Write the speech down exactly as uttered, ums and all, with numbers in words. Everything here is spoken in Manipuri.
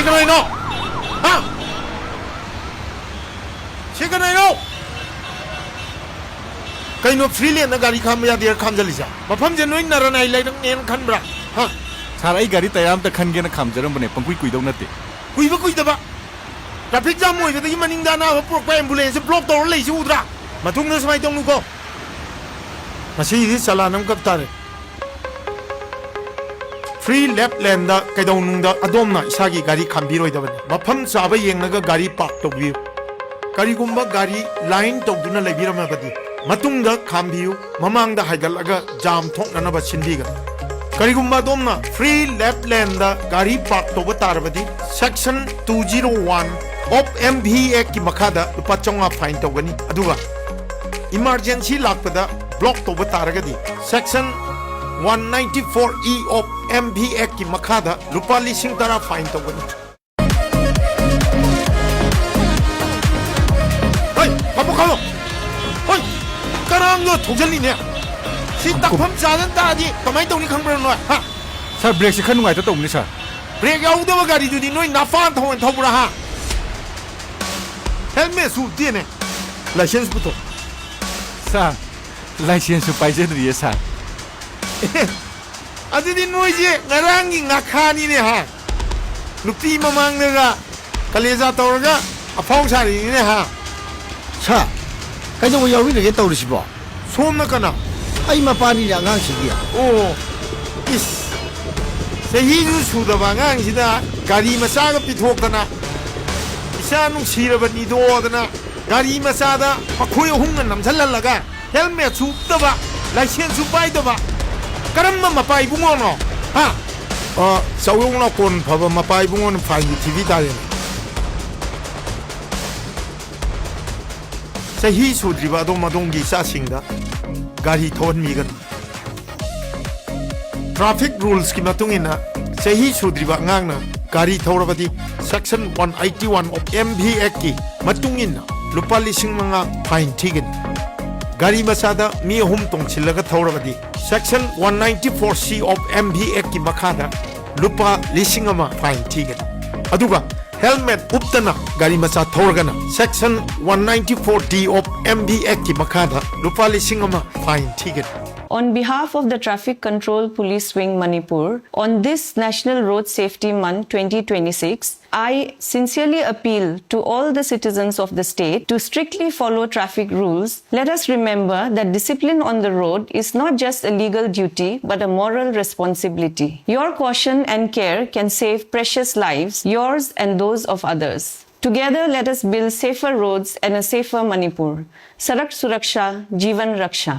ꯀꯅꯥꯅꯣ? ꯍꯥ? ꯁꯤ ꯀꯅꯥꯅꯣ? ꯀꯩꯅꯣ, ꯐ꯭ꯔꯤ ꯂꯦꯟꯗ ꯒꯥꯔꯤ ꯈꯥꯝꯕ ꯌꯥꯗꯦ ꯈꯥꯝꯖꯜꯂꯤꯁꯦ? ꯃꯐꯝꯁꯦ ꯅꯣꯏ ꯅꯔꯥꯅꯥꯏ ꯂꯩꯔꯛꯅꯦꯅ ꯈꯟꯕ꯭ꯔꯥ? ꯍꯥ? ꯁꯥꯔ, ꯑꯩ ꯒꯥꯔꯤ ꯇꯌꯥꯔ ꯑꯝꯇ ꯈꯟꯒꯦꯅ ꯈꯥꯝꯖꯔꯝꯕꯅꯦ, ꯄꯪꯀꯨꯏ ꯀꯨꯏꯗꯧ ꯅꯠꯇꯦ꯫ ꯀꯨꯏꯕ ꯀꯨꯏꯗꯕ? ꯇ꯭ꯔꯥꯐꯤꯛ ꯖꯥꯝ ꯑꯣꯏꯕꯗꯒꯤ ꯃꯅꯤꯡꯗ ꯑꯅꯥꯕ ꯄꯨꯔꯛꯄ ꯑꯦꯝꯕꯨꯂꯦꯟꯁꯁꯦ ꯕ꯭ꯂꯣꯛ ꯇꯧꯔ ꯂꯩꯁꯤ ꯎꯗ꯭ꯔꯥ? ꯃꯇꯨꯡꯗ ꯁꯨꯃꯥꯏꯅ ꯇꯧꯅꯨꯀꯣ꯫ ꯉꯁꯤꯗꯤ ꯆꯂꯥꯟ ꯑꯃ ꯀꯛ ꯇꯥꯔꯦ꯫ ꯐ꯭ꯔꯤ ꯂꯦꯐ ꯂꯦꯟꯗ ꯀꯩꯗꯧꯅꯨꯡꯗ ꯑꯗꯣꯝꯅ ꯏꯁꯥꯒꯤ ꯒꯥꯔꯤ ꯈꯥꯝꯕꯤꯔꯣꯏꯗꯕꯅꯤ꯫ ꯃꯐꯝ ꯆꯥꯕ ꯌꯦꯡꯂꯒ ꯒꯥꯔꯤ ꯄꯥꯔꯛ ꯇꯧꯕꯤꯌꯨ꯫ ꯀꯔꯤꯒꯨꯝꯕ ꯒꯥꯔꯤ ꯂꯥꯏꯟ ꯇꯧꯗꯨꯅ ꯂꯩꯕꯤꯔꯝꯃꯕꯗꯤ ꯃꯇꯨꯡꯗ ꯈꯥꯝꯕꯤꯌꯨ, ꯃꯃꯥꯡꯗ ꯍꯥꯏꯒꯠꯂꯒ ꯖꯥꯝ ꯊꯣꯛꯅꯅꯕ ꯁꯤꯟꯕꯤꯒꯅꯨ꯫ ꯀꯔꯤꯒꯨꯝꯕ ꯑꯗꯣꯝꯅ ꯐ꯭ꯔꯤ ꯂꯦꯐ ꯂꯦꯟꯗ ꯒꯥꯔꯤ ꯄꯥꯔꯛ ꯇꯧꯕ ꯇꯥꯔꯕꯗꯤ section two zero one of M V Act ꯀꯤ ꯃꯈꯥꯗ ꯂꯨꯄꯥ ꯆꯥꯝꯃꯉꯥ ꯐꯥꯏꯟ ꯇꯧꯒꯅꯤ꯫ ꯑꯗꯨꯒ ꯏꯃꯥꯔꯖꯦꯟꯁꯤ ꯂꯥꯛꯄꯗ ꯕ꯭ꯂꯣꯛ ꯇꯧꯕ ꯇꯥꯔꯒꯗꯤ section one ninety four E of M V Act ꯀꯤ ꯃꯈꯥꯗ ꯂꯨꯄꯥ ꯂꯤꯁꯤꯡ ꯇꯔꯥ ꯐꯥꯏꯟ ꯇꯧꯒꯅꯤ꯫ ꯍꯣꯏ, ꯈꯥꯝꯃꯣ, ꯈꯥꯝꯃꯣ꯫ ꯍꯣꯏ, ꯀꯅꯥꯝꯗꯣ ꯊꯧꯖꯜꯂꯤꯅꯦ꯫ ꯁꯤ ꯈꯥꯝꯃꯣ, ꯈꯥꯝꯃꯣ꯫ ꯇꯥꯛꯐꯝ ꯆꯥꯗꯅ ꯇꯥꯔꯗꯤ ꯀꯃꯥꯏꯅ ꯇꯧꯅꯤ ꯈꯪꯕ꯭ꯔꯥ ꯅꯣꯏ? ꯍꯥ? ꯁꯥꯔ, ꯕ꯭ꯔꯦꯛꯁꯦ ꯈꯔ ꯅꯨꯡꯉꯥꯏꯇ ꯇꯧꯕꯅꯤ, ꯁꯥꯔ꯫ ꯕ꯭ꯔꯦꯛ ꯌꯥꯎꯗꯕ ꯒꯥꯔꯤꯗꯨꯗꯤ ꯅꯣꯏ ꯅꯄꯥꯅ ꯊꯧꯑꯣꯏꯅ ꯊꯧꯕ꯭ꯔꯥ, ꯍꯥ? ꯍꯦꯜꯃꯦꯠꯁꯨ ꯎꯞꯇꯦꯅꯦ, ꯂꯥꯏꯁꯦꯟꯁ ꯄꯨꯊꯣꯛ꯫ ꯁꯥꯔ, ꯂꯥꯏꯁꯦꯟꯁꯁꯨ ꯄꯥꯏꯖꯗ꯭ꯔꯤꯌꯦ, ꯁꯥꯔ꯫ ꯑꯗꯨꯗꯤ ꯅꯣꯏꯁꯦ ꯉꯔꯥꯡꯒꯤ ꯉꯥꯈꯥꯅꯤꯅꯦ, ꯍꯥ? ꯅꯨꯄꯤ ꯃꯃꯥꯡꯗꯒ ꯀꯂꯦꯖꯥ ꯇꯧꯔꯒ ꯑꯐꯥꯎ ꯁꯥꯔꯤꯅꯤꯅꯦ, ꯍꯥ? ꯁꯥꯔ, ꯀꯩꯗꯧꯕ ꯌꯥꯎꯕꯤꯔꯒꯦ ꯇꯧꯔꯤꯁꯤꯕꯣ? ꯁꯣꯝꯅ ꯀꯅꯥ? ꯑꯩ ꯃꯄꯥꯅꯤꯅꯦ ꯑꯉꯥꯡꯁꯤꯒꯤ꯫ ꯑꯣ, ꯏꯁ, ꯆꯍꯤꯁꯨ ꯁꯨꯗꯕ ꯑꯉꯥꯡꯁꯤꯗ ꯒꯥꯔꯤ ꯃꯆꯥꯒ ꯄꯤꯊꯣꯛꯇꯅ, ꯏꯆꯥ ꯅꯨꯡꯁꯤꯔꯕꯅꯤꯗꯣꯗꯅ ꯒꯥꯔꯤ ꯃꯆꯥꯗ ꯃꯈꯣꯏ ꯑꯍꯨꯝꯒ ꯅꯝꯁꯤꯜꯍꯜꯂꯒ ꯍꯦꯜꯃꯦꯠꯁꯨ ꯎꯞꯇꯕ, ꯂꯥꯏꯁꯦꯟꯁꯁꯨ ꯄꯥꯏꯗꯕ, ꯀꯔꯝꯕ ꯃꯄꯥ ꯏꯕꯨꯡꯉꯣꯅꯣ? ꯍꯥ? ꯑ, ꯆꯥꯎꯌꯣꯡ ꯂꯥꯎꯀꯣꯟ ꯐꯕ ꯃꯄꯥ ꯏꯕꯨꯡꯉꯣꯅ ꯐꯥꯏꯟꯗꯤ ꯊꯤꯕꯤ ꯇꯥꯔꯦꯅꯦ꯫ ꯆꯍꯤ ꯁꯨꯗ꯭ꯔꯤꯕ ꯑꯗꯣꯝ ꯑꯗꯣꯝꯒꯤ ꯏꯆꯥꯁꯤꯡꯗ ꯒꯥꯔꯤ ꯊꯧꯍꯟꯕꯤꯒꯅꯨ꯫ ꯇ꯭ꯔꯥꯐꯤꯛ ꯔꯨꯜꯁꯀꯤ ꯃꯇꯨꯡ ꯏꯟꯅ ꯆꯍꯤ ꯁꯨꯗ꯭ꯔꯤꯕ ꯑꯉꯥꯡꯅ ꯒꯥꯔꯤ ꯊꯧꯔꯕꯗꯤ section one eighty one of M V Act ꯀꯤ ꯃꯇꯨꯡ ꯏꯟꯅ ꯂꯨꯄꯥ ꯂꯤꯁꯤꯡ ꯃꯉꯥ ꯐꯥꯏꯟ ꯊꯤꯒꯅꯤ꯫ ꯒꯥꯔꯤ ꯃꯆꯥꯗ ꯃꯤ ꯑꯍꯨꯝ ꯇꯣꯡꯁꯤꯜꯂꯒ ꯊꯧꯔꯕꯗꯤ section one ninety four C of M V Act ꯀꯤ ꯃꯈꯥꯗ ꯂꯨꯄꯥ ꯂꯤꯁꯤꯡ ꯑꯃ ꯐꯥꯏꯟ ꯊꯤꯒꯅꯤ꯫ ꯑꯗꯨꯒ helmet ꯎꯞꯇꯅ ꯒꯥꯔꯤ ꯃꯆꯥ ꯊꯧꯔꯒꯅ section one ninety four D of M B Act ꯀꯤ ꯃꯈꯥꯗ ꯂꯨꯄꯥ ꯂꯤꯁꯤꯡ ꯑꯃ fine ꯊꯤꯒꯅꯤ꯫ On behalf of the Traffic Control Police Wing Manipur, on this National Road Safety Month twenty twenty-six, I sincerely appeal to all the citizens of the state to strictly follow traffic rules. Let us remember that discipline on the road is not just a legal duty but a moral responsibility. Your caution and care can save precious lives, yours and those of others. Together, let us build safer roads and a safer Manipur. Sadak Suraksha, Jeevan Raksha.